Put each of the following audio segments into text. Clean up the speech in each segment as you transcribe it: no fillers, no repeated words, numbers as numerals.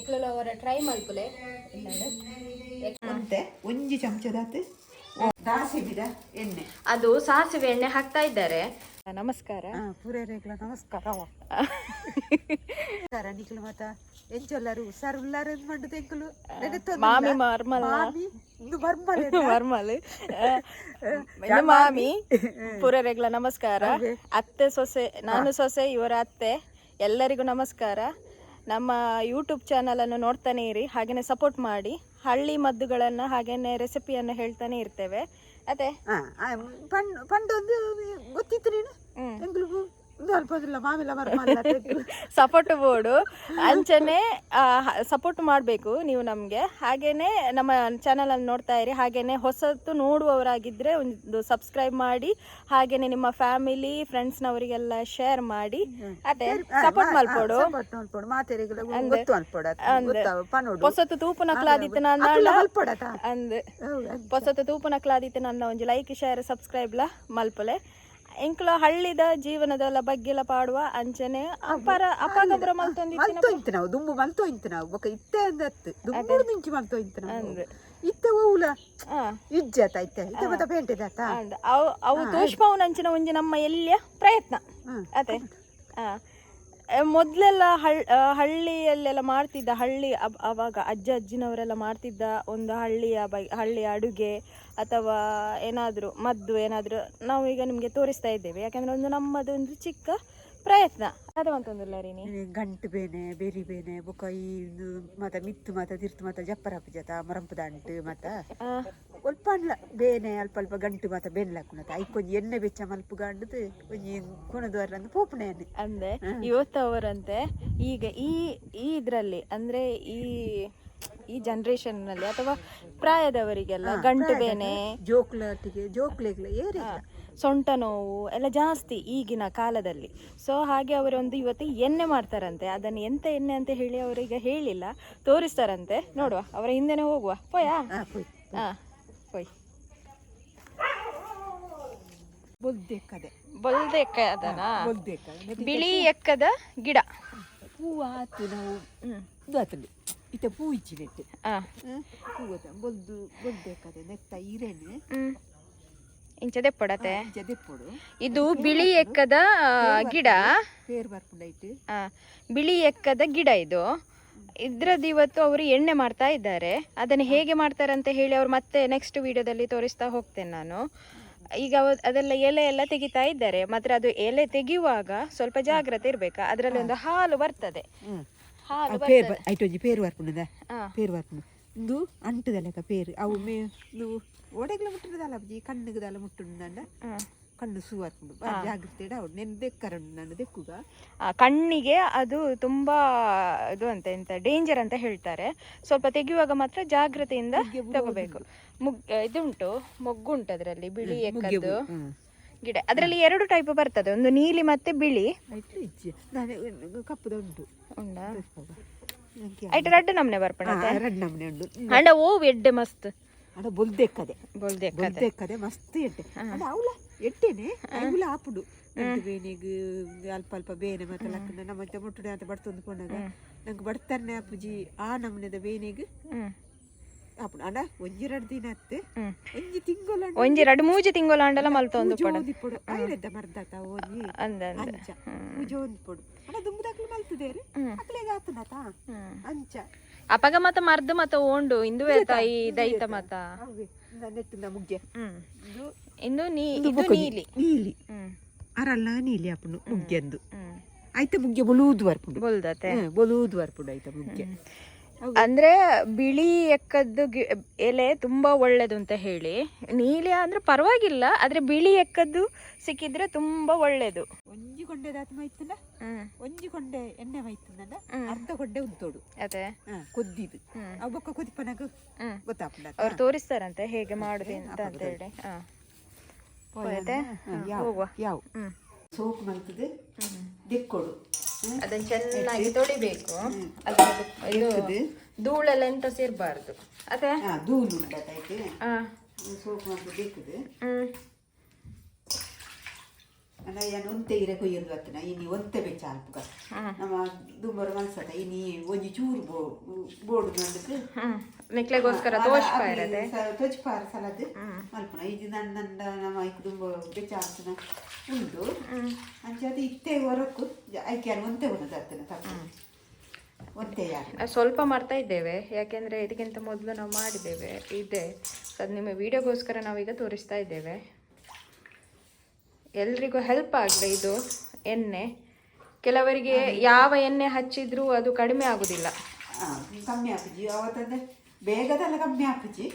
ನಿಕ್ಲೆಲ ಅವರ ಟ್ರೈ ಮಲ್ಪುಲೆ ಇಲ್ಲಡೆ. ಒಂತೆ ಒಂಜಿ ಚಮಚದಾತ್ ದಾಸೆಮಿದ ಎಣ್ಣೆ. ಅದು ಸಾಸಿವೆ ಎಣ್ಣೆ ಹಾಕ್ತಾ ಇದ್ದಾರೆ. ನಮಸ್ಕಾರ. ಪೂರೇರೆಗ್ಲ ನಮಸ್ಕಾರ. ನಿಕ್ಲು ಮಾತ ಎಂಚೊಲ್ಲರು? ಹುಷಾರ್ ಉಲ್ಲಾರು ಮಂಡು ತೆಂಕುಲು. ಮಾಮಿ ಮರ್ಮಲ. ಮಾಮಿ ಇಂದು ಮರ್ಮಲ್. ಮರ್ಮಲ್ ಇದು ಮಾಮಿ. ಪೂರರೆಗ್ಲ ನಮಸ್ಕಾರ. ಅತ್ತೆ ಸೊಸೆ, ನಾನು ಸೊಸೆ, ಇವರ ಅತ್ತೆ. ಎಲ್ಲರಿಗೂ ನಮಸ್ಕಾರ. ನಮ್ಮ ಯೂಟ್ಯೂಬ್ ಚಾನಲನ್ನು ನೋಡ್ತಾನೆ ಇರಿ, ಹಾಗೇನೆ ಸಪೋರ್ಟ್ ಮಾಡಿ. ಹಳ್ಳಿ ಮದ್ದುಗಳನ್ನು ಹಾಗೇನೆ ರೆಸಿಪಿಯನ್ನು ಹೇಳ್ತಾನೆ ಇರ್ತೇವೆ ಅದೇ. ಪಂಡ್ ಪಂಡೊಂದು ಗೊತ್ತಿತ್ತು ನೀನು. ಎಂಕುಲು ಒಂದು ಅಲ್ಪದಿಲ್ಲ ಮಾಮಿಲ ಮರ್ಮಲ್ಲ ತೆಂಕುಲು. ಸಪೋರ್ಟ್ ಬೋರ್ಡು ಅಂಚನೆ ಸಪೋರ್ಟ್ ಮಾಡಬೇಕು ನೀವು ನಮಗೆ. ಹಾಗೇನೆ ನಮ್ಮ ಚಾನಲನ್ನು ನೋಡ್ತಾ ಇರಿ. ಹಾಗೇನೆ ಹೊಸತು ನೋಡುವವರಾಗಿದ್ದರೆ ಒಂದು ಸಬ್ಸ್ಕ್ರೈಬ್ ಮಾಡಿ, ಹಾಗೇನೆ ನಿಮ್ಮ ಫ್ಯಾಮಿಲಿ ಫ್ರೆಂಡ್ಸ್ನವರಿಗೆಲ್ಲ ಶೇರ್ ಮಾಡಿ, ಅದೇ ಸಪೋರ್ಟ್ ಮಲ್ಪೋಡು. ಸಪೋರ್ಟ್ ಮಲ್ಪೋಡು ಮಾತೆರೆಗ್ಲ ಗೊತ್ತು ಅನ್ಪೋಡ ಗೊತ್ತಾವ ಪನೋಡು. ಪೊಸತು ತೂಪುನಕ್ಲಾದಿತ್ತು ನನ್ನ ಅಕುಲ ಮಲ್ಪೊಡತ. ಅಂದ್ ಹೌದು. ಪೊಸತು ತೂಪುನಕ್ಲಾದಿತ್ತು ನನ್ನ ಒಂಜಿ ಲೈಕ್, ಶೇರ್, ಸಬ್ಸ್ಕ್ರೈಬ್ಲ ಮಲ್ಪಲೆ. ಎಂಕ್ಲ ಹಳ್ಳಿದ ಜೀವನದಲ್ಲ ಬಗ್ಗೆಲ ಪಾಡುವ. ಅಂಚನೆ ಅಪ್ಪರ ಅಪ್ಪಗಬ್ರ ಮಲ್ತೊಂದಿತ್ತಿನ ಮಲ್ತೊ ಇಂತ ನಾವು ದುಂಬು ಮಲ್ತೊ ಇಂತ ನಾವು ಬೊಕ ಇತ್ತೆ ಅಂದತ್ತು ದುಂಬು ನುಂಚಿ ಮಲ್ತೊ ಇಂತ ನಾವು ಇತ್ತೆ ಓವುಲ ಇಜ್ಜಾತ ಇತ್ತೆ ಇತ್ತೆ ಮತ್ತ ಪೇಂಟೆದಾತ. ಅಂದ್ ಅವು ಅವು ತೋಷ್ಪವುನಂಚಿನ ಒಂಜಿ ನಮ್ಮ ಎಲ್ಲಿಯ ಪ್ರಯತ್ನ ಅದೇ. ಮೊದಲೆಲ್ಲ ಹಳ್ಳಿಯಲ್ಲೆಲ್ಲ ಮಾಡ್ತಿದ್ದ ಹಳ್ಳಿ ಅವಾಗ ಅಜ್ಜ ಅಜ್ಜಿನವರೆಲ್ಲ ಮಾಡ್ತಿದ್ದ ಒಂದು ಹಳ್ಳಿಯ ಹಳ್ಳಿಯ ಅಡುಗೆ ಅಥವಾ ಏನಾದರೂ ಮದ್ದು ಏನಾದರೂ ನಾವು ಈಗ ನಿಮಗೆ ತೋರಿಸ್ತಾ ಇದ್ದೇವೆ. ಯಾಕಂದ್ರೆ ಒಂದು ನಮ್ಮದು ಒಂದು ಚಿಕ್ಕ ಪ್ರಯತ್ನ ಅದು ಅಂತಂದಿಲ್ಲ ರೀ. ಗಂಟು ಬೇನೆ ಬೆರಿ ಬೇನೆ ಬೊಕ ಈ ಇಂದು ಮತ ಮಿತ್ತು ಮತ ತಿರ್ತು ಮತ ಜಪ್ಪರಪ್ಪ ಜತ ಮರಂಪದ ಅಂಟು ಮತ ಒಲ್ಪ ಅನ್ಲ ಬೇನೆ ಅಲ್ಪ ಅಲ್ಪ ಗಂಟು ಮತ ಬೆನ್ಲಾಕುನತ ಐಕೊಂಜಿ ಎಣ್ಣೆ ಬೆಚ್ಚ ಮಲ್ಪು ಗಂಡದು ಒಂಜಿ ಕುಣದವರ ಪೋಪುಣೆ. ಅಂದೆ ಇವತ್ತು ಅವರಂತೆ ಈಗ ಈ ಈ ಇದರಲ್ಲಿ ಅಂದ್ರೆ ಈ ಈ ಜನ್ರೇಷನ್ನಲ್ಲಿ ಅಥವಾ ಪ್ರಾಯದವರಿಗೆಲ್ಲ ಗಂಟು ಬೇನೆ, ಜೋಕ್ಲಾಟಿಗೆ ಜೋಕ್ಲೆಗ್ಲ ಏರಿಲ್ಲ. ಸೊಂಟ ನೋವು ಎಲ್ಲ ಜಾಸ್ತಿ ಈಗಿನ ಕಾಲದಲ್ಲಿ. ಸೊ ಹಾಗೆ ಅವರೊಂದು ಇವತ್ತು ಎಣ್ಣೆ ಮಾಡ್ತಾರಂತೆ. ಅದನ್ನು ಎಂತ ಎಣ್ಣೆ ಅಂತ ಹೇಳಿ ಅವರೀಗ ಹೇಳಿಲ್ಲ, ತೋರಿಸ್ತಾರಂತೆ. ನೋಡುವ, ಅವರ ಹಿಂದೆನೆ ಹೋಗುವ. ಪೋಯಾ? ಹಾ, ಪೋಯ್. ಹಾ, ಪೋಯ್. ಬೊಲ್ದೆಕ್ಕದೆ. ಬೊಲ್ದೆಕ್ಕ ಅದನಾ? ಬೊಲ್ದೆಕ್ಕ. ಬಿಳಿ ಎಕ್ಕದ ಗಿಡ. ಹೂವು ಆತು ನಾವು ಇದು ಆತುಂಡು ಇತ್ತೆ ಪೂ ಇಚ್ಚಿನೆಟ್ಟು. ಪೂ ಗೊತ್ತ ಬೊಲ್ದು ಬೊಲ್ದೆಕ್ಕದೆ ನೆತ್ತ ಇರೆನೆ. ಇಂಚ ದೆಪ್ಪಡತೆ. ಇಂಚ ದೆಪ್ಪೊಡು. ಇದು ಬಿಳಿ ಎಕ್ಕದ ಗಿಡ. ಪೇರ್ ಬರ್ಪುಂಡೈಟ್. ಬಿಳಿ ಎಕ್ಕದ ಗಿಡ ಇದು. ಇದ್ರದ್ದು ಇವತ್ತು ಅವರು ಎಣ್ಣೆ ಮಾಡ್ತಾ ಇದ್ದಾರೆ. ಅದನ್ನು ಹೇಗೆ ಮಾಡ್ತಾರೆ ಅಂತ ಹೇಳಿ ಅವರು ಮತ್ತೆ ನೆಕ್ಸ್ಟ್ ವಿಡಿಯೋದಲ್ಲಿ ತೋರಿಸ್ತಾ ಹೋಗ್ತೇನೆ ನಾನು. ಈಗ ಅದೆಲ್ಲ ಎಲೆ ಎಲ್ಲ ತೆಗಿತಾ ಇದ್ದಾರೆ. ಮಾತ್ರ ಅದು ಎಲೆ ತೆಗೆಯುವಾಗ ಸ್ವಲ್ಪ ಜಾಗ್ರತೆ ಇರ್ಬೇಕು. ಅದರಲ್ಲಿ ಒಂದು ಹಾಲು ಬರ್ತದೆ, ಹಾಲು. ಪೇರ್ ಐಟ್ ಒಂಜಿ ಪೇರ್ ಬರ್ಪುಂಡದ. ಪೇರ್ ಬರ್ಪುಂಡು. ಇಂದು ಅಂಟುದ ಲೆಕ್ಕ ಪೇರು ಅವು ಮೇ ಇಂದು ಓಡೆಗ್ಲ ಮುಟ್ಟುದಲ್ಲ ಅಜ್ಜಿ, ಕಣ್ಣಿಗೆ ಮುಟ್ಟುಂಡ ಕಣ್ಣು ಸೂ ಬರ್ಪುಂಡು. ಬಾರಿ ಜಾಗ್ರತೆ ಇಡ ನೆನ್ ದೆಕ್ಕರುಂಡು ನಾನು ದೆಕ್ಕುಗ. ಕಣ್ಣಿಗೆ ಅದು ತುಂಬಾ ಇದು ಅಂತ ಎಂತ ಡೇಂಜರ್ ಅಂತ ಹೇಳ್ತಾರೆ. ಸ್ವಲ್ಪ ತೆಗೆಯುವಾಗ ಮಾತ್ರ ಜಾಗ್ರತೆಯಿಂದ ತಗೋಬೇಕು. ಇದುಂಟು, ಮೊಗ್ಗುಂಟು ಅದರಲ್ಲಿ. ಬಿಳಿ ಎಕ್ಕದ್ದು ಗಿಡ. ಅದರಲ್ಲಿ ಎರಡು ಟೈಪ್ ಬರ್ತದೆ, ಒಂದು ನೀಲಿ ಮತ್ತೆ ಬಿಳಿ. ಐಟ್ಲು ಇಜ್ಜಿ ನಾನು ಕಪ್ಪುದ ಉಂಟು. ಉಂಡಾ? ನಂಗೆ ಐಟ್ ರಡ್ಡು ನಮ್ನೆ ಬರ್ಪಣ. ರಡ್ಡು ನಮೂನೆ ಉಂಡು. ಅಂಡ ಓ ಎಡ್ಡೆ ಮಸ್ತ್. ಅಡ ಬೊಲ್ದೆಕ್ಕದೆ. ಬೊಲ್ದೆ. ಬೊಲ್ದೆಕ್ಕದೆ ಮಸ್ತ್ ಎಡ್ಡೆ. ಅಡ ಅವಳ ಎಡ್ಡೆನೆ ಐವುಲ ಆಪುಂಡು. ಗಂಟು ಬೇನೆಗ್ ಅಲ್ಪ ಅಲ್ಪ ಬೇನೆ ಮತ್ತೆ ಲಕ್ಕನ ನಮ್ಮ ಮುಟ್ಟುಡೆ ಅಂತ ಬಡ್ತೊಂದು ಪೋನಾಗ ನಂಗೆ ಬಡ್ತಾನೆ ಅಪ್ಪುಜಿ. ಆ ನಮೂನೆದ ಬೇನೆಗ್ ಆಪುಂಡು. ಅಡ ಒಂಜಿ ರಡ್ಡು ದಿನ ಅತ್ತೆ ಒಂಜಿ ತಿಂಗಳು. ಒಂಜಿ ರಡ್ಡು ಮೂಜಿ ತಿಂಗಳು ಅಂಡಲ ಮಲ್ತೊಂದು ಪಡ. ಪೊಡು ಐರೆದ್ದ ಮರ್ದಾತ ಒಂಜಿ. ಅಂದ ಅಂದ. ಅಂಚ ಪೂಜೆ ಒಂದು ಪೊಡು. ಅಡ ದುಂಬುದಾಕ್ಲು ಮಲ್ತದೇರು ಅಕ್ಲೆಗ್ ಆತನತ ಅಂಚ. ಅಪಗ ಮತ ಮರ್ದು ಮತ ಓಂಡು ಇಂದುವೆ ತಾಯಿ ದೈತ ಮತ. ಅವೇ ನೆಟ್ಟಿಂದ ಮುಗ್ಗೆ. ಇದು ಇನ್ನು ನೀ ಇದು ನೀಲಿ. ನೀಲಿ. ಅರಲ್ಲ ನೀಲಿ ಆಪುಂಡು ಮುಗ್ಗೆಂದು. ಐತ ಮುಗ್ಗೆ ಬೊಲೂದು ಬರ್ಪುಂಡು. ಬೊಲ್ದತೆ. ಬೊಲೂದು ಬರ್ಪುಂಡು ಐತ ಮುಗ್ಗೆ. ಅಂದ್ರೆ ಬಿಳಿ ಎಕ್ಕದ್ದು ಎಲೆ ತುಂಬಾ ಒಳ್ಳೇದು ಅಂತ ಹೇಳಿ. ನೀಲಿ ಅಂದ್ರೆ ಪರವಾಗಿಲ್ಲ, ಆದ್ರೆ ಬಿಳಿ ಎಕ್ಕದ್ದು ಸಿಕ್ಕಿದ್ರೆ ತುಂಬಾ ಒಳ್ಳೇದು. ಒಂಜಿ ಕೊಂಡೆ ದಾತ್ ಮೈತುಂಡ ಒಂಜಿ ಕೊಂಡೆ ಎಣ್ಣೆ ಮೈತುಂಡ ಅರ್ಧ ಕೊಂಡೆ ಉಂತೋಡು. ಅದೇ. ಕೊದ್ದಿದು ಅವು ಬೊಕ್ಕ ಕೊದಿಪನಾಗ ಗೊತ್ತಾಪುಂಡ. ಅವ್ರು ತೋರಿಸ್ತಾರಂತೆ ಹೇಗೆ ಮಾಡುದು ಅಂತ ಅಂತ ಹೇಳಿ. ಹೋಯ್ತೆ? ಹೋಗುವ. ಯಾವ ಸೋಪ್ ಮಲ್ತದೆ ದೆಕ್ಕೊಡು. ಅದನ್ನ ಚೆನ್ನಾಗಿ ತೊಳಿಬೇಕು. ಅದ್ರದ್ದು ಇದು ಧೂಳೆಲ್ಲ ಎಂತ ಸೇರ್ಬಾರ್ದು ಅದೇ. ಧೂಳು ಉಂಡಾಯ್ತು. ಸೋಪ್ ಮಲ್ತು ದೆಕ್ಕುದು. ಯಾನ್ ಒಂತೆ ಇರೆ ಕೊಯ್ಯೊಂದು ಬತ್ತಿನ ಇನಿ ಒಂತೆ ಬೆಚ್ಚ ಅಲ್ಪುಗ ನಮ್ಮ ದುಂಬರ ಮನ್ಸತ ಇನಿ ಒಂಜಿ ಚೂರು ಬೋಡು ನಂದಕ್ಕೆ. ನಿಕ್ಲೆಗೋಸ್ಕರ ತೋಷ್ಪ ಇರತ್ತೆ. ತೋಚ್ಪಾರ ಸಲಾದ್ ಮಲ್ಪುನ ಇದು ನನ್ನ ನನ್ನ ನಮ್ಮ ಐಕ್ ದುಂಬ ಬೆಚ್ಚ ಆಲ್ಪುನ ಉಂಡು. ಅಂಚ ಅದು ಇತ್ತೆ ಹೊರಕ್ಕು ಐಕೆ ಒಂತೆ ಉಣ್ಣದು ಅತ್ತನ ತಪ್ಪು ಒಂತೆ ಯಾರು. ನಾವು ಸ್ವಲ್ಪ ಮಾಡ್ತಾ ಇದ್ದೇವೆ, ಯಾಕೆಂದರೆ ಇದಕ್ಕಿಂತ ಮೊದಲು ನಾವು ಮಾಡಿದ್ದೇವೆ ಇದೆ. ಸೊ ಅದು ನಿಮ್ಮ ವಿಡಿಯೋಗೋಸ್ಕರ ನಾವೀಗ ತೋರಿಸ್ತಾ ಇದ್ದೇವೆ. ಎಲ್ರಿಗೂ ಹೆಲ್ಪ್ ಆಗಲಿ ಇದು ಎಣ್ಣೆ. ಕೆಲವರಿಗೆ ಯಾವ ಎಣ್ಣೆ ಹಚ್ಚಿದ್ರೂ ಅದು ಕಡಿಮೆ ಆಗುದಿಲ್ಲ. ಕಮ್ಮಿ ಆಪುಜಿ ಅವತ್ತಂದ್ರೆ ಬೇಗದಲ್ಲ ಕಮ್ಮಿ ಆಪುಜಿ.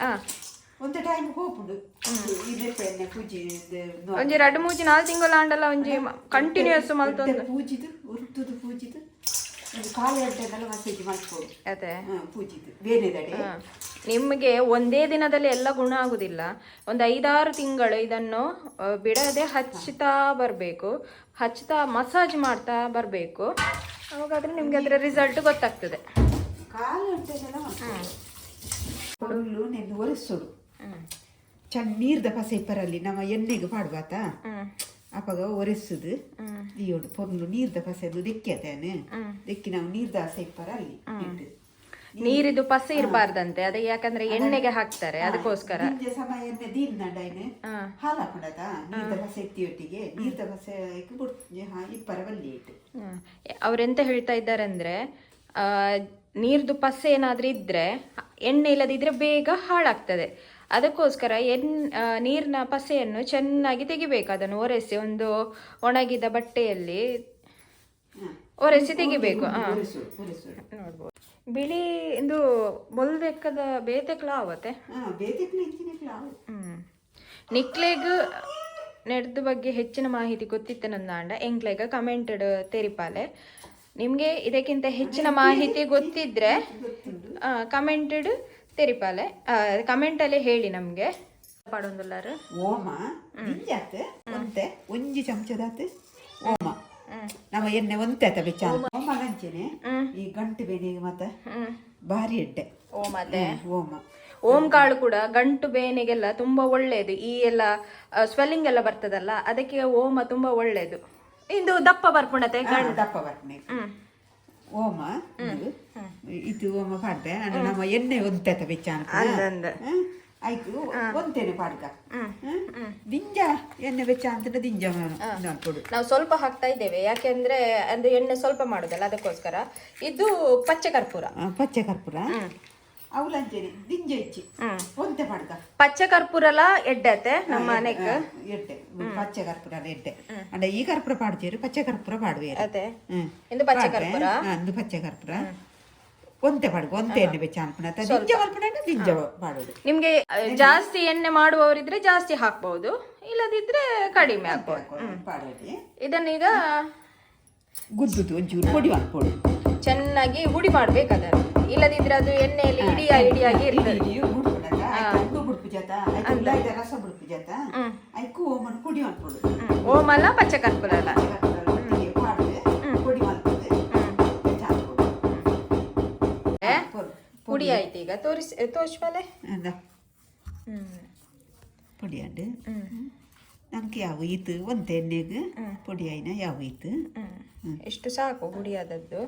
ಒಂತೆ ಟೈಮ್ ಹೋಪುಂಡು ಇದೆಪ್ಪ ಎಣ್ಣೆ ಪೂಜಿ. ಒಂಜಿ ರಡ್ಡು ಮೂಜಿ ನಾಲ್ ತಿಂಗಳು ಆಂಡಲ ಒಂಜಿ ಕಂಟಿನ್ಯೂಸ್ ಮಲ್ತೊಂದು. ಪೂಜಿದು ಉರ್ತುದು ಪೂಜಿದು ಒಂದು ಕಾಲು ಗಂಟೆನೆಲ್ಲ ಮಸೇಜ್ ಮಲ್ಪೊಡು. ಅದೇ. ಪೂಜಿದು ಬೇರೆದಡೆ. ನಿಮಗೆ ಒಂದೇ ದಿನದಲ್ಲಿ ಎಲ್ಲ ಗುಣ ಆಗುದಿಲ್ಲ. ಒಂದು 5-6 ತಿಂಗಳು ಇದನ್ನು ಬಿಡದೆ ಹಚ್ಚುತ್ತಾ ಬರಬೇಕು, ಹಚ್ಚುತ್ತಾ ಮಸಾಜ್ ಮಾಡ್ತಾ ಬರಬೇಕು. ಅವಾಗಾದ್ರೆ ನಿಮ್ಗೆ ಅದರ ರಿಸಲ್ಟ್ ಗೊತ್ತಾಗ್ತದೆ. ಕಾಲು ಗಂಟೆನೆಲ್ಲ ಕೊಡಲು ನೆನ್ನು ಒರೆಸೋಡು ಚಂದ ನೀರ್ದ ಪಸೆ ಇಪ್ಪರಲ್ಲಿ ನಮ್ಮ ಎಣ್ಣೆಗೆ ಪಾಡ್ಬಾತ ಅಪಗ ಒರೆಸುದು ದಿಯೋಡು ಪೊರ್ಲು ನೀರ್ದ ಪಸೆದು ದೆಕ್ಕಿ ಅತೇನೆ ದೆಕ್ಕಿ ನಾವು ನೀರ್ದ ಆಸೆ ಇಪ್ಪರ ಅಲ್ಲಿ ಇಟ್ಟು. ನೀರಿದು ಪಸೆ ಇರಬಾರ್ದಂತೆ ಅದೇ, ಯಾಕಂದ್ರೆ ಎಣ್ಣೆಗೆ ಹಾಕ್ತಾರೆ ಅದಕ್ಕೋಸ್ಕರ. ದಿಂಜ ಸಮಯ ಎಣ್ಣೆ ದೀನ್ ಹಾಲು ಹಾಕೊಂಡತ ನೀರ್ದ ಪಸೆ ಎತ್ತಿಯೊಟ್ಟಿಗೆ ನೀರ್ದ ಪಸೆ ಇಪ್ಪರ ಬಲ್ಲಿ ಇಟ್ಟು. ಅವ್ರೆಂತ ಹೇಳ್ತಾ ಇದ್ದಾರೆ ಅಂದ್ರೆ, ನೀರ್ದು ಪಸೆ ಏನಾದ್ರೂ ಇದ್ರೆ ಎಣ್ಣೆ ಇಲ್ಲದಿದ್ರೆ ಬೇಗ ಹಾಳಾಗ್ತದೆ. ಅದಕ್ಕೋಸ್ಕರ ನೀರಿನ ಪಸೆಯನ್ನು ಚೆನ್ನಾಗಿ ತೆಗಿಬೇಕು. ಅದನ್ನು ಒರೆಸಿ ಒಂದು ಒಣಗಿದ ಬಟ್ಟೆಯಲ್ಲಿ ಒರೆಸಿ ತೆಗಿಬೇಕು. ನೋಡ್ಬೋದು ಬಿಳಿ ಇಂದು ಬೊಲ್ದೆಕ್ಕದ ಬೇತೆಕ್ಲ ಆವತ್ತೆ. ನಿಕ್ಲೆಗ್ ನೆಡ್ದ ಬಗ್ಗೆ ಹೆಚ್ಚಿನ ಮಾಹಿತಿ ಗೊತ್ತಿತ್ತು ನಂದಾಂಡ ಎಂಕ್ಲೆಗ ಕಮೆಂಟೆಡ್ ತೆರಿಪಾಲೆ. ನಿಮಗೆ ಇದಕ್ಕಿಂತ ಹೆಚ್ಚಿನ ಮಾಹಿತಿ ಗೊತ್ತಿದ್ರೆ ಕಮೆಂಟೆಡ್ ತೆರಿಪಾಲೆ, ಕಮೆಂಟಲ್ಲೇ ಹೇಳಿ ನಮಗೆ. ಪಾಡೊಂದುಲ್ಲಾರು ಓಮ ದಿಂಜಾತ್ ಒಂತೆ ಒಂಜಿ ಚಮಚದಾತ್ ಓಮ ನಮ್ಮ ಎಣ್ಣೆ ಒಂತೆ ಆತ ಬೆಚ್ಚ ಓಮ ಲಂಚೆನೆ ಈ ಗಂಟು ಬೇನೆಗೆ ಮತ್ತೆ ಭಾರಿ ಎಡ್ಡೆ. ಓಮ ಅದೇ. ಓಮ. ಓಂ ಕಾಳು ಕೂಡ ಗಂಟು ಬೇನೆಗೆಲ್ಲ ತುಂಬಾ ಒಳ್ಳೆಯದು. ಈ ಎಲ್ಲ ಸ್ವೆಲ್ಲಿಂಗ್ ಎಲ್ಲ ಬರ್ತದಲ್ಲ, ಅದಕ್ಕೆ ಓಮ ತುಂಬಾ ಒಳ್ಳೆಯದು. ಇದು ದಪ್ಪ ಬರ್ಪುಣತೆ. ದಪ್ಪ ಬರ್ಪುಣೆ ಓಮ ಇದು ಓಮ ಪಾಡ್ದೆ ಅಂದ್ರೆ ನಮ್ಮ ಎಣ್ಣೆ ಒಂತೆ ಆತ ಬೆಚ್ಚ ಆಯ್ತು ಒಂತೇನೆ ಪಾಡ್ಕ ದಿಂಜ ಎಣ್ಣೆ ಬೆಚ್ಚ ಅಂತ ದಿಂಜ ಕೊಡು. ನಾವು ಸ್ವಲ್ಪ ಹಾಕ್ತಾ ಇದ್ದೇವೆ, ಯಾಕೆಂದ್ರೆ ಅಂದ್ರೆ ಎಣ್ಣೆ ಸ್ವಲ್ಪ ಮಾಡುದಲ್ಲ ಅದಕ್ಕೋಸ್ಕರ. ಇದು ಪಚ್ಚೆ ಕರ್ಪೂರ. ಪಚ್ಚೆ ಕರ್ಪೂರ ಅವುಲಂಚೇನೆ ದಿಂಜ ಇಚ್ಚಿ ಒಂತೆ ಪಾಡ್ಕ. ಪಚ್ಚೆ ಕರ್ಪೂರಲ ಎಡ್ಡತೆ ನಮ್ಮ ಮನೆಗ್. ಎಡ್ಡೆ ಪಚ್ಚೆ ಕರ್ಪೂರ ಎಡ್ಡೆ ಅಂಡ ಈ ಕರ್ಪೂರ ಪಾಡ್ತೇರು ಪಚ್ಚೆ ಕರ್ಪೂರ ಪಾಡುವೆ. ಅದೇ ಇದು ಪಚ್ಚೆ ಕರ್ಪೂರ. ಇದು ಪಚ್ಚೆ ಕರ್ಪೂರ ಒಂತೆ ಪಾಡ್ಕ ಒಂತೆ ಎಣ್ಣೆ ಬೆಚ್ಚ ಅನ್ಪುಣ ದಿಂಜ ಮಲ್ಪುಣ ದಿಂಜ ಪಾಡೋದು. ನಿಮ್ಗೆ ಜಾಸ್ತಿ ಎಣ್ಣೆ ಮಾಡುವವರಿದ್ರೆ ಜಾಸ್ತಿ ಹಾಕ್ಬಹುದು, ಇಲ್ಲದಿದ್ರೆ ಕಡಿಮೆ ಹಾಕ್ಬಹುದು. ಪಾಡೋದು. ಇದನ್ನೀಗ ಗುದ್ದುದು ಒಂಚೂರು ಪೊಡಿ ಮಾಡ್ಕೊಡು. ಚೆನ್ನಾಗಿ ಹುಡಿ ಮಾಡ್ಬೇಕು ಅದನ್ನು, ಇಲ್ಲದಿದ್ರೆ ಅದು ಎಣ್ಣೆಯಲ್ಲಿ ಇಡಿಯ ಇಡಿಯಾಗಿ ಇರ್ತದೆ. ರಸ ಬುಡ್ಪು ಜಾತ ಐಕು ಓಮನ್ ಪೊಡಿ ಮಾಡ್ಕೊಡು. ಓಮಲ್ಲ ಪಚ್ಚೆ ಕರ್ಪೂರ ಅಲ್ಲ. ಪೊಡಿ ಮಾಡ್ತದೆ. ಪುಡಿ ಆಯ್ತು, ಈಗ ತೋರಿಸಿ ತೋರಿಸ್ಬಲೆ. ಪೊಡಿ ಅಂಡು ನಂಗೆ ಯಾವ ಇತ್ತು ಒಂತೆ ಎಣ್ಣೆಗೆ ಪೊಡಿ ಆಯ್ನ ಯಾವ ಇತ್ತು. ಎಷ್ಟು ಸಾಕು ಹುಡಿ ಆದದ್ದು.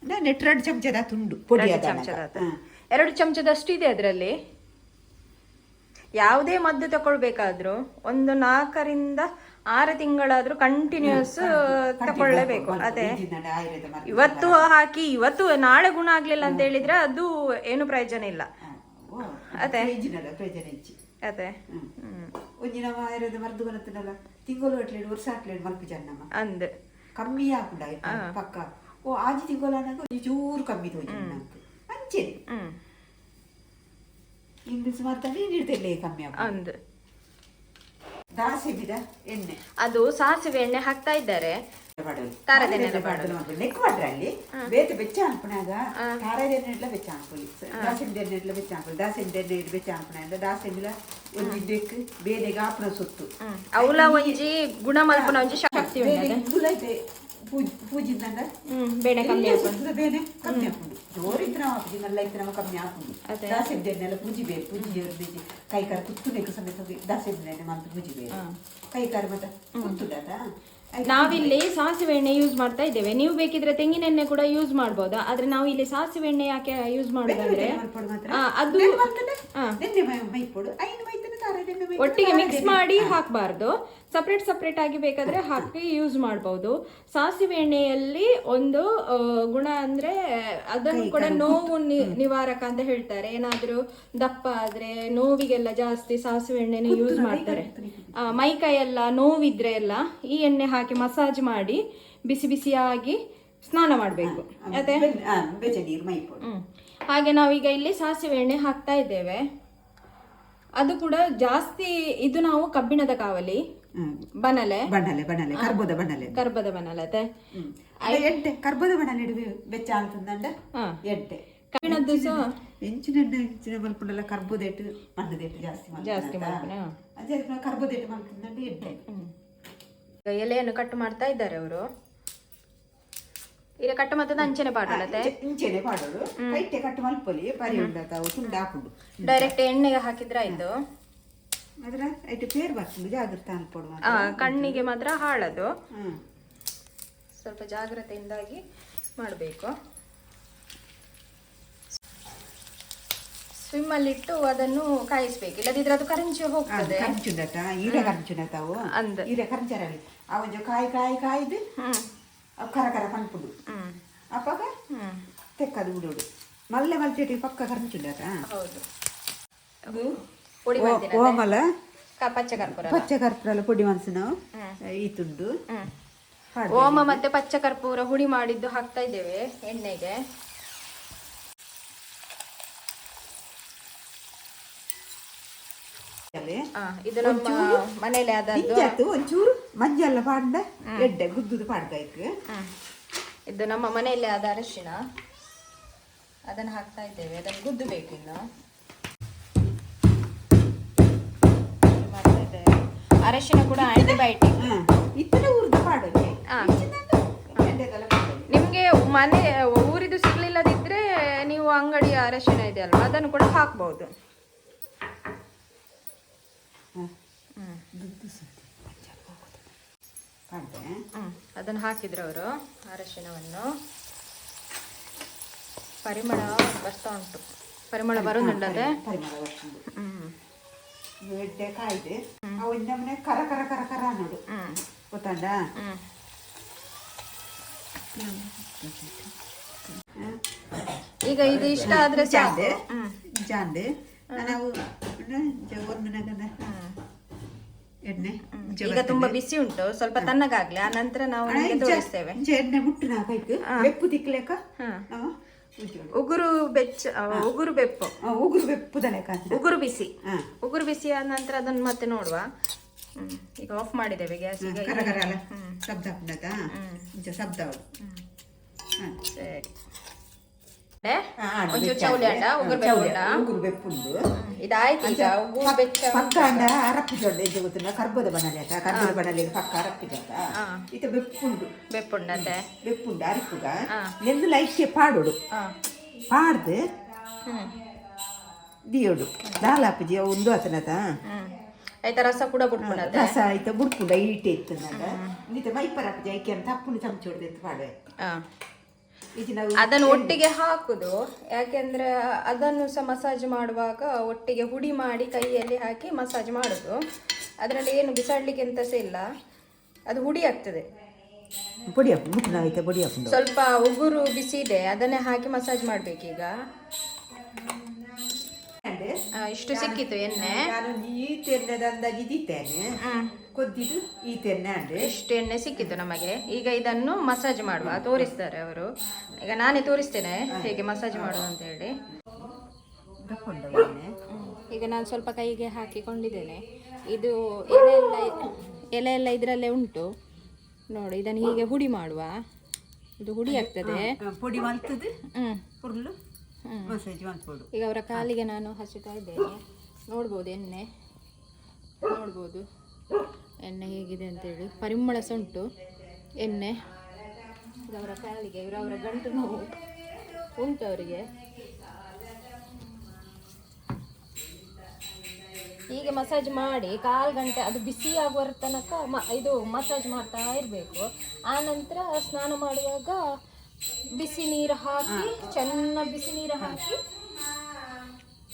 ನಾನು 2 ಚಮಚದ ತುಂಡು ಪೊಡಿ. ಚಮಚದ 2 ಚಮಚದಷ್ಟು ಇದೆ ಅದರಲ್ಲಿ. ಯಾವುದೇ ಮದ್ದು ತಕೊಳ್ಬೇಕಾದ್ರೂ ಒಂದು 4 ರಿಂದ 6 ತಿಂಗಳಾದ್ರೂ ಕಂಟಿನ್ಯೂಸ್ ತಕೊಳ್ಳೇಬೇಕು. ಅದೇ ಇವತ್ತು ಹಾಕಿ ಇವತ್ತು ನಾಳೆ ಗುಣ ಆಗ್ಲಿಲ್ಲ ಅಂತ ಹೇಳಿದ್ರೆ ಅದು ಏನು ಪ್ರಯೋಜನ ಇಲ್ಲ. ಅದೇ. ಪ್ರಯೋಜನ ಇಚ್ಚಿ. ಅದೇ. ಒಂಜಿ ನಮ್ಮ ಆಯುರ್ವೇದ ಮದ್ದು ಬರುತ್ತದಲ್ಲ ತಿಂಗಳು ಅಟ್ಲೇಡು ವರ್ಷ ಅಟ್ಲೇಡು ಮಲ್ಪು ನಮ್ಮ ಅಂದ್ ಕಮ್ಮಿ ಆಪುಂಡ ಪಕ್ಕ ಓ ಆಜಿ ತಿಂಗಳು ಅನ್ನಾಗ ಒಂಜಿ ಚೂರು ಕಮ್ಮಿ ತೋಜಿ ನಂಗೆ ಅಂಚೆನೆ. ಇಂಗ್ಲೀಷ್ ಮಾತಾಡಿ ನೀಡ್ತಿರ್ಲಿ ಕಮ್ಮಿ ಆಪುಂಡು. ಅಂದ್ ದಾಸೆಬಿದ ಎಣ್ಣೆ. ಅದು ಸಾಸಿವೆ ಎಣ್ಣೆ ಹಾಕ್ತಾ ಇದ್ದಾರೆ. ತಾರದೆಣ್ಣೆ. ನೆಕ್ ಮಾಡ್ರೆ ಅಲ್ಲಿ ಬೇತೆ ಬೆಚ್ಚ ಅನ್ಪುನಾಗ ತಾರದ ಎಣ್ಣೆ ಬೆಚ್ಚ ಅನ್ಪೊಲಿ, ದಾಸೆಂದ ಎಣ್ಣೆ ಬೆಚ್ಚ ಅನ್ಪೊಲಿ. ದಾಸೆಂದ ಎಣ್ಣೆ ಬೆಚ್ಚ ಅನ್ಪುನಾಗ ದಾಸೆಂದಿಲ ಒಂಜಿ ದೆಕ್ ಬೇರೆಗೆ ಆಪುನ ಸೊತ್ತು. ಅವಲ ಒಂಜಿ ಗುಣ ಮಲ್ಪುನ ಒಂಜಿ ಶಕ್ತಿ ಉಂಡು. ಬೇರೆ ಇಂದುಲ ಐತೆ. ಪೂಜಿಂದಂಡ ಬೇಣೆ ಕಮ್ಮಿ ಆಪುಂಡು. ಸುತ್ತದ ಬೇನೆ ಕಮ್ಮಿ ಆಪುಂಡು. ಜೋರು ಇತ್ತಿನ ಆಪುಜಿ, ನಲ್ಲ ಇತ್ತಿನವ ಕಮ್ಮಿ ಆಪುಂಡು. ಅದೇ. ದಾಸೆದ ಎಣ್ಣೆಲ್ಲ ಪೂಜಿ ಬೇಕು, ಪೂಜಿ ಜೇರ್ದಿಜಿ ಕೈ ಕಾರ್ ಕುತ್ತುನೆಕ್ ಸಮೇತ ದಾಸೆದ ಎಣ್ಣೆ ಮಂತ್ ಪೂಜಿ ಬೇಕು. ಕೈ ಕಾರ್ ಮತ್ತೆ ಕುತ್ತುಡತ. ನಾವಿಲ್ಲಿ ಸಾಸಿವೆ ಎಣ್ಣೆ ಯೂಸ್ ಮಾಡ್ತಾ ಇದ್ದೇವೆ. ನೀವು ಬೇಕಿದ್ರೆ ತೆಂಗಿನ ಎಣ್ಣೆ ಕೂಡ ಯೂಸ್ ಮಾಡ್ಬೋದು. ಆದ್ರೆ ನಾವು ಇಲ್ಲಿ ಸಾಸಿವೆ ಎಣ್ಣೆ ಯಾಕೆ ಯೂಸ್ ಮಾಡೋದಂದ್ರೆ ಅದು ನೆನ್ನೆ ಮೈಪೊಡು ಐನು ಮೈತನ ತಾರೆಣ್ಣೆ ಮೈತನ. ಒಟ್ಟಿಗೆ ಮಿಕ್ಸ್ ಮಾಡಿ ಹಾಕಬಾರ್ದು. ಸಪ್ರೇಟ್ ಸಪ್ರೇಟ್ ಆಗಿ ಬೇಕಾದ್ರೆ ಹಾಕಿ ಯೂಸ್ ಮಾಡ್ಬೋದು. ಸಾಸಿವೆ ಎಣ್ಣೆಯಲ್ಲಿ ಒಂದು ಗುಣ ಅಂದ್ರೆ ಅದನ್ನು ಕೂಡ ನೋವು ನಿವಾರಕ ಅಂತ ಹೇಳ್ತಾರೆ. ಏನಾದ್ರೂ ದಪ್ಪ ಆದ್ರೆ ನೋವಿಗೆಲ್ಲ ಜಾಸ್ತಿ ಸಾಸಿವೆ ಎಣ್ಣೆನ ಯೂಸ್ ಮಾಡ್ತಾರೆ. ಮೈ ಕೈ ಎಲ್ಲ ನೋವಿದ್ರೆ ಎಲ್ಲ ಈ ಎಣ್ಣೆ ಹಾಕಿ ಮಸಾಜ್ ಮಾಡಿ ಬಿಸಿ ಬಿಸಿಯಾಗಿ ಸ್ನಾನ ಮಾಡಬೇಕು ಅದೇ. ಬೆಚ್ಚ ನೀರು ಮೈಪೊಡು. ಹಾಗೆ ನಾವೀಗ ಇಲ್ಲಿ ಸಾಸಿವೆ ಎಣ್ಣೆ ಹಾಕ್ತಾ ಇದ್ದೇವೆ. ಅದು ಕೂಡ ಜಾಸ್ತಿ. ಇದು ನಾವು ಕಬ್ಬಿಣದ ಕಾವಲಿ ಬನಲೆ. ಬಣ್ಣಲೆ ಬಣ್ಣಲೆ, ಕರ್ಬದ ಬಣ್ಣಲೆ. ಕರ್ಬದ ಬನಲೆ ಅದೇ. ಎಡ್ಡೆ ಕರ್ಬದ ಬಣ್ಣಲೆ ಇಡುವೆ ಬೆಚ್ಚ ಅಂತಂದಂಡ. ಎಡ್ಡೆ. ಕಬ್ಬಿಣದ್ದು ಸಹ. ಎಂಚಿನ ಎಣ್ಣೆ ಎಂಚಿನ ಮಲ್ಪುಂಡಲ ಕರ್ಬದೇಟು ಮಣ್ಣದೇಟು ಜಾಸ್ತಿ. ಜಾಸ್ತಿ ಮಲ್ಪುನ. ಅದೇ ಕರ್ಬದೇಟು ಮಲ್ಪುಂಡ ಎಡ್ಡೆ. ಈಗ ಎಲೆಯನ್ನು ಕಟ್ ಮಾಡ್ತಾ ಇದ್ದಾರೆ ಅವರು. ಈಗ ಕಟ್ ಮತ್ತದ ಅಂಚನೆ ಪಾಡಲತೆ. ಇಂಚೆನೆ ಪಾಡೋಡು, ಕೈಟೆ ಕಟ್ಟು ಮಲ್ಪೊಲಿ ಪರಿ ಉಂಡತಾವು ತುಂಡು ಹಾಕುಂಡು. ಡೈರೆಕ್ಟ್ ಎಣ್ಣೆಗೆ ಹಾಕಿದ್ರೆ ಆಯ್ತು. ಅದ್ರ ಐಟು ಪೇರ್ ಬರ್ತುಂಡು, ಜಾಗ್ರತೆ ಅನ್ಪೊಡು ಮಾತ್ರ. ಕಣ್ಣಿಗೆ ಮಾತ್ರ ಹಾಳದು. ಸ್ವಲ್ಪ ಜಾಗ್ರತೆಯಿಂದಾಗಿ ಮಾಡಬೇಕು. ಸ್ವಿಮ್ ಅಲ್ಲಿಟ್ಟು ಅದನ್ನು ಕಾಯಿಸ್ಬೇಕು, ಇಲ್ಲದಿದ್ರೆ ಅದು ಕರಂಚಿ ಹೋಗ್ತದೆ. ಕರಂಚುಂಡತ ಈರೆ ಕರಂಚುಂಡತಾವು. ಅಂದ್. ಈರೆ ಕರಂಚರಲ್ಲಿ ಆ ಒಂಜಿ ಕಾಯಿ ಕಾಯಿ ಕಾಯ್ದು ಅವು ಕರ ಕರ ಪನ್ಪುಂಡು. ಅಪ್ಪಗ ತೆಕ್ಕದು ಬಿಡೋಡು ಮಲ್ಲೆ ಮಲ್ಚೆಟಿ ಪಕ್ಕ ಕರಂಚುಂಡತ. ಹೌದು, ಪುಡಿ ಮಾಡ್ತೀನಿ. ಓಮಲ. ಪಚ್ಚ ಕರ್ಪೂರ. ಪಚ್ಚ ಕರ್ಪೂರ ಪೊಡಿ ಮನ್ಸಿನ ಈ ತುಂಡು. ಓಮ ಮತ್ತೆ ಪಚ್ಚ ಕರ್ಪೂರ ಹುಡಿ ಮಾಡಿದ್ದು ಹಾಕ್ತಾ ಇದ್ದೇವೆ ಎಣ್ಣೆಗೆ. ಇದು ನಮ್ಮ ಮನೇಲಿ ಆದದ್ದು. ಇಂಜಾತು ಒಂಚೂರು ಮಂಜಲ್ಲ ಪಾಡ್ದ ಎಡ್ಡೆ ಗುದ್ದುದು ಪಾಡ್ದಾಯ್ತು. ಇದು ನಮ್ಮ ಮನೆಯಲ್ಲಿ ಆದ ಅರಿಶಿನ, ಅದನ್ನು ಹಾಕ್ತಾ ಇದ್ದೇವೆ. ಅದನ್ನು ಗುದ್ದಬೇಕು ಇನ್ನು. ಮಾಡ್ತಾ ಇದ್ದೇವೆ. ಅರಿಶಿನ ಕೂಡ ಆಂಟಿಬಯೋಟಿಕ್. ಇತ್ತನೆ ಊರ್ದ ಪಾಡೋದು ಎಡ್ಡೆದೆಲ್ಲ ಪಾಡೋದು. ನಿಮ್ಗೆ ಮನೆ ಊರಿದು ಸಿಗ್ಲಿಲ್ಲದಿದ್ರೆ ನೀವು ಅಂಗಡಿಯ ಅರಿಶಿನ ಇದೆ ಅಲ್ವಾ, ಅದನ್ನು ಕೂಡ ಹಾಕ್ಬಹುದು. ದುಡ್ಡು ಸುದ್ದಿ ಮಂಜಲ್ ಹೋಗುದು ಪಾಡ್ದೆ. ಅದನ್ನು ಹಾಕಿದ್ರು ಅವರು ಅರಿಶಿನವನ್ನು. ಪರಿಮಳ ಬರ್ತಾ ಉಂಟು, ಪರಿಮಳ ಬರುದುಂಟದೆ. ಪರಿಮಳ ಬರ್ತುಂಡು. ಎಡ್ಡೆ ಕಾಯ್ದೆ ಅವು ನಮ್ಮನೆ ಕರ ಕರ ಕರ ಕರ ಅನ್ನೋಡು ಗೊತ್ತಾಂಡ. ಈಗ ಇದು ಇಷ್ಟ ಆದ್ರೆ ಸಾಕು. ಜಾಂಡೆ ಜಾಂಡೆ ನಾವು ಒಂದು ನಗನ ಎಣ್ಣೆ. ಈಗ ತುಂಬಾ ಬಿಸಿ ಉಂಟು, ಸ್ವಲ್ಪ ತಣ್ಣಗಾಗ್ಲಿ, ಆ ನಂತರ ನಾವು ನಿಮಗೆ ತೋರಿಸ್ತೇವೆ. ಎಣ್ಣೆ ಮುಟ್ಟು ನಾ ಕೈಕ್ ಬೆಪ್ಪು ತಿಕ್ಲೇಕ ನಾವು ಉಜ್ಜೋಡು. ಉಗುರು ಬೆಚ್ಚ, ಉಗುರು ಬೆಪ್ಪು. ಉಗುರು ಬೆಪ್ಪುದ ಲೆಕ್ಕ ಅಂತ. ಉಗುರು ಬಿಸಿ. ಉಗುರು ಬಿಸಿ ಆದ ನಂತರ ಅದನ್ನು ಮತ್ತೆ ನೋಡುವ. ಈಗ ಆಫ್ ಮಾಡಿದ್ದೇವೆ ಗ್ಯಾಸ್ ಈಗ. ಕರ ಕರ ಅಲ್ಲ ಶಬ್ದ ಹಾಕ್ನದ ಇಂಚ ಶಬ್ದ ಅವಳು. ಸರಿ. ಒಂಚೂರು ಚೌಲಿ ಅಂಡ ಉಗುರು ಬೆಪ್ಪು ಉಂಟಾ? ಉಗುರು ಬೆಪ್ಪುಂಡು. ಇದಾಯ್ತು ಈಗ ಉಗುರು ಬೆಚ್ಚ. ಪಕ್ಕ ಅಂಡ ಅರಪ್ಪು ಜೊಡ್ಡ ಇದು ಗೊತ್ತಿಲ್ಲ, ಕರ್ಬದ ಬಣಲೆ ಆತ, ಕರ್ಬದ ಬಣಲೆ ಪಕ್ಕ ಅರಪ್ಪು ಜೊಡ್ಡ ಇತ ಬೆಪ್ಪುಂಡು. ಬೆಪ್ಪುಂಡಂತೆ. ಬೆಪ್ಪುಂಡು ಅರಿಪುಗ ನೆಂದು ಲೈಟ್ಗೆ ಪಾಡೋಡು. ಪಾಡ್ದು ದಿಯೋಡು ದಾಲಾಪುಜಿ ಒಂದು ಆತನತ. ಆಯ್ತಾ, ರಸ ಕೂಡ ಬಿಟ್ಕೊಂಡತೆ. ರಸ ಆಯ್ತ ಬುಡ್ಪುಂಡ ಈಟೆ ಇತ್ತು ನಾಗ ನೀತ ಮೈಪರಪ್ಪುಜಿ ಐಕೆ ಅಂತ ತಪ್ಪುಂಡು ಚಮಚ ಹೊಡೆದು ಪಾಡುವೆ. ಇದು ನಾವು ಅದನ್ನು ಒಟ್ಟಿಗೆ ಹಾಕುದು ಯಾಕೆಂದ್ರೆ ಅದನ್ನು ಸಹ ಮಸಾಜ್ ಮಾಡುವಾಗ ಒಟ್ಟಿಗೆ ಹುಡಿ ಮಾಡಿ ಕೈಯಲ್ಲಿ ಹಾಕಿ ಮಸಾಜ್ ಮಾಡುದು. ಅದರಲ್ಲಿ ಏನು ಬಿಸಾಡ್ಲಿಕ್ಕೆ ಎಂತ ಸಹ ಇಲ್ಲ, ಅದು ಹುಡಿ ಆಗ್ತದೆ. ಪೊಡಿ ಹಾಕು ಮುಟ್ಟು ಆಯ್ತಾ ಪೊಡಿ ಹಾಕೊಂಡು. ಸ್ವಲ್ಪ ಉಗುರು ಬಿಸಿ ಇದೆ, ಅದನ್ನೇ ಹಾಕಿ ಮಸಾಜ್ ಮಾಡ್ಬೇಕೀಗ. ಇಷ್ಟು ಸಿಕ್ಕಿತು ಎಣ್ಣೆ. ನಾನು ಈ ತೆನ್ನೆದ ಅಂದಾಜು ಇದ್ದಿದ್ದೇನೆ ಕೊದ್ದಿದ್ದು ಈ ತೆನ್ನೆ ಅಂಡೆ. ಇಷ್ಟು ಎಣ್ಣೆ ಸಿಕ್ಕಿತು ನಮಗೆ. ಈಗ ಇದನ್ನು ಮಸಾಜ್ ಮಾಡುವ ತೋರಿಸ್ತಾರೆ ಅವರು. ಈಗ ನಾನೇ ತೋರಿಸ್ತೇನೆ ಹೇಗೆ ಮಸಾಜ್ ಮಾಡುದು ಅಂತ ಹೇಳಿ. ತಕೊಂಡ ಎಣ್ಣೆ. ಈಗ ನಾನು ಸ್ವಲ್ಪ ಕೈಗೆ ಹಾಕಿಕೊಂಡಿದ್ದೇನೆ. ಇದು ಎಲೆ ಎಲ್ಲ ಎಲೆ ಎಲ್ಲ ಇದರಲ್ಲೇ ಉಂಟು ನೋಡು. ಇದನ್ನು ಹೀಗೆ ಹುಡಿ ಮಾಡುವ, ಇದು ಹುಡಿ ಆಗ್ತದೆ. ಪೊಡಿ ಮಲ್ತದ್ದು ಪುರ್ಲು ಮಸಾಜ್ ಮಲ್ಪೊಡು. ಈಗ ಅವರ ಕಾಲಿಗೆ ನಾನು ಹಚ್ಚುತ್ತಾ ಇದ್ದೇನೆ. ನೋಡ್ಬೋದು, ಎಣ್ಣೆ ನೋಡ್ಬೋದು, ಎಣ್ಣೆ ಹೇಗಿದೆ ಅಂತೇಳಿ. ಪರಿಮಳ ಸಹ ಉಂಟು ಎಣ್ಣೆ. ಅವರ ಕಾಲಿಗೆ, ಇವರವರ ಗಂಟು ನೋವು ಉಂಟು ಅವರಿಗೆ. ಹೀಗೆ ಮಸಾಜ್ ಮಾಡಿ ಕಾಲು ಗಂಟೆ ಅದು ಬಿಸಿ ಆಗುವ ತನಕ ಇದು ಮಸಾಜ್ ಮಾಡ್ತಾ ಇರಬೇಕು. ಆ ನಂತರ ಸ್ನಾನ ಮಾಡುವಾಗ ಬಿಸಿ ನೀರು ಹಾಕಿ, ಚೆನ್ನಾಗಿ ಬಿಸಿ ನೀರು ಹಾಕಿ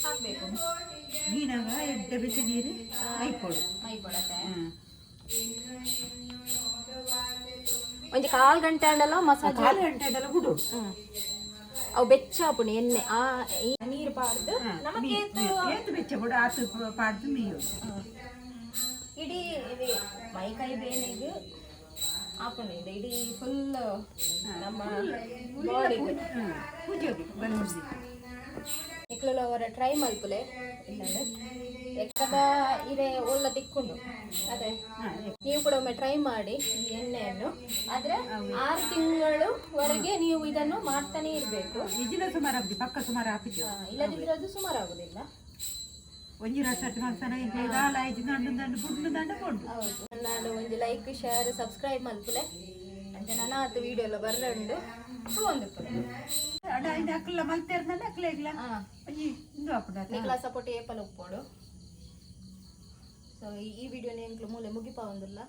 ಹಾಕಬೇಕು. ಮೀನಾಗ ಎಡ್ಡೆ ಬಿಸಿ ನೀರು ಮೈಪೊಡು. ಮೈ ಕೊಡತ್ತೆ. ಒಂಜಿ ಕಾಲು ಗಂಟೆ ಆಂಡಲ ಮಸಾಜ್. ಕಾಲು ಗಂಟೆ ಅದೆಲ್ಲ ಬಿಡು. ಅವು ಬೆಚ್ಚ ಆಪುಂಡು ಎಣ್ಣೆ, ಆ ಈ ನೀರು ಪಾಡ್ದು ನಮಗೆ. ಏತು ಬೆಚ್ಚ ಬಿಡು, ಆತು ಪಾಡ್ದು ಮೀಯು. ಇಡೀ ಇದು ಮೈ ಕೈ ಬೇನೆಗೆ ಆಪುಂಡು. ಇದು ಇಡೀ ಫುಲ್ ನಮ್ಮ ಬಾಡಿಗೆ. ಪೂಜೆ ಬಲೂರ್ದಿ. ನಿಕ್ಲುಲ ಅವರ ಟ್ರೈ ಮಲ್ಪುಲೆ. ಇಲ್ಲಾಂದ್ರೆ ಎಕ್ಕದ ಇರೆ ಒಳ್ಳೆ ತಿಕ್ಕೊಂಡು ಅದೇ. ನೀವು ಕೂಡ ಒಮ್ಮೆ ಟ್ರೈ ಮಾಡಿ ಈ ಎಣ್ಣೆಯನ್ನು. ಆದರೆ 6 ತಿಂಗಳುವರೆಗೆ ನೀವು ಇದನ್ನು ಮಾಡ್ತಾನೆ ಇರಬೇಕು. ನಿಜಿನ ಸುಮಾರು ಆಪುಜಿ, ಪಕ್ಕ ಸುಮಾರು ಆಪಿತು. ಇಲ್ಲದಿದ್ರೆ ಅದು ಸುಮಾರಾಗುದಿಲ್ಲ. ಒಂಜಿ ರಸ ಮಲ್ಸನ ದಾಲ ಆಯ್ತು, ದಂಡು ದಂಡು ಬುಡ್ಡು ದಂಡು ಕೊಂಡು. ಹೌದು, ನಾನು ಒಂದು ಲೈಕ್, ಶೇರ್, ಸಬ್ಸ್ಕ್ರೈಬ್ ಮಲ್ಪುಲೆ. ಅಂಚ ನನ್ನ ಆತು ವಿಡಿಯೋ ಎಲ್ಲ ಬರ್ರಂಡು ಒಂದು. ಅಡ ಐದು ಅಕ್ಲ ಮಲ್ತೇರ್ದಂಡ ಅಕ್ಲ ಇಗ್ಲ. ಒಂಜಿ ಇಂದು ಆಪುಂಡು. ನಿಕ್ಲ ಸಪೋರ್ಟ್ ಏಪಲ ಉಪ್ಪೋಡು. ಸೊ ಈ ವಿಡಿಯೋನ ಎಂಕ್ಲು ಮೂಲೆ ಮುಗಿಪಾವೊಂದುಲ್ಲ.